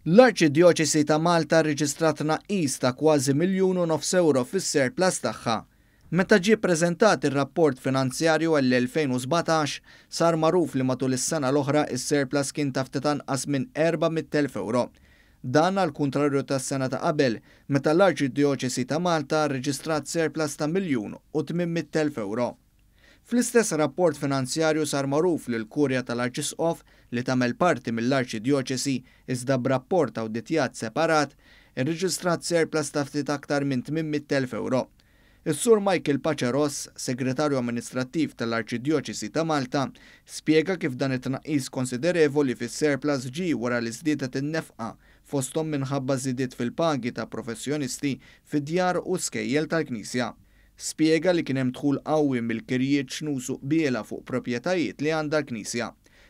L-Arċidjoċesi ta' Malta rreġistrat tnaqqis ta' kważi 1.5 miljun ewro fis-surplus tagħha. Meta ġie ppreżentat ir-rapport finanzjarju għall-2017, sar magħruf li matul is-sena l-oħra is-surplus kien ta' ftit anqas minn 400,000 ewro. Dan għall-kuntrarju tas-sena ta' qabel, meta l-Arċidjoċesi ta' Malta rreġistrat surplus ta' 1.8 miljun ewro. Fl-istess rapport finanzjarju sar magħruf li l-Kurja tal-Arċisqof, li tagħmel parti mill-Arċidjoċesi iżda b'rapport awditjat separat, irreġistrat surplus ta' ftit aktar minn 800,000 ewro. Is-Sur Michael Pace Ross, segretarju amministrattiv tal-Arċidjoċesi ta' Malta, spjega kif dan it-tnaqqis konsiderevoli fis-surplus ġie wara li żdiedet in-nefqa fosthom minħabba żidiet fil-pagi ta' professjonisti fid-djar u skejjel tal-Knisja. Spjega li kien hemm dħul qawwi mill-kirjiet ċnus u qbiela fuq proprjetajiet li għandha l-Knisja.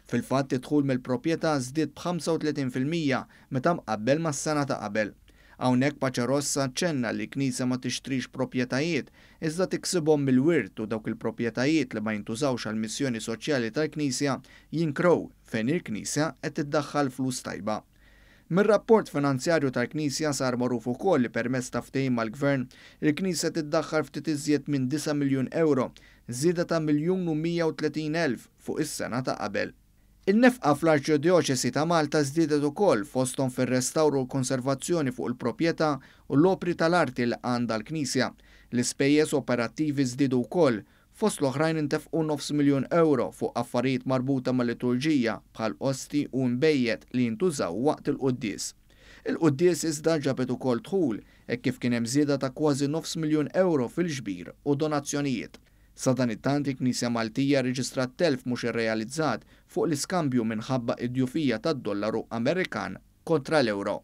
Fil-fatt, id-dħul mill-proprjetà żdied b'35% meta mqabbel mas-sena ta' qabel. Hawnhekk Pace Ross aċċenna li l-Knisja ma tixtrix proprjetajiet iżda tiksibhom mill-wirt u dawk il-proprjetajiet li ma jintużawx għal missjoni soċjali tal-Knisja jinkrow, fejn il-Knisja qed tiddaħħal flus tajba. Mir-rapport finanzjarju tal-Knisja sar magħruf ukoll li permezz ta' ftehim mal-Gvern, il-Knisja tiddaħħal ftit iżjed minn 9 miljun ewro, żieda ta' 1.130 miljun fuq is-sena ta' qabel. In-nefqa fl-Arċidjoċesi ta' Malta żdiedet ukoll, fosthom fir-restawru u l-konservazzjoni fuq il-proprjetà u l-opri tal-arti li għandha l-Knisja. L-ispejjeż operattivi żdiedu wkoll. Fost l-oħrajn intefqu 500,000 ewro fuq affarijiet marbuta mal-liturġija bħal osti u nbejjed li jintużaw waqt il-quddies. Il-quddies iżda ġabet ukoll dħul, hekk kif kien hemm żieda ta' kważi 500,000 ewro fil-ġbir u donazzjonijiet. Sadanittant, il-Knisja Maltija rreġistrat telf mhux irrealizzat fuq l-iskambju minħabba id-djufija tad-dollaru Amerikan kontra l-euro.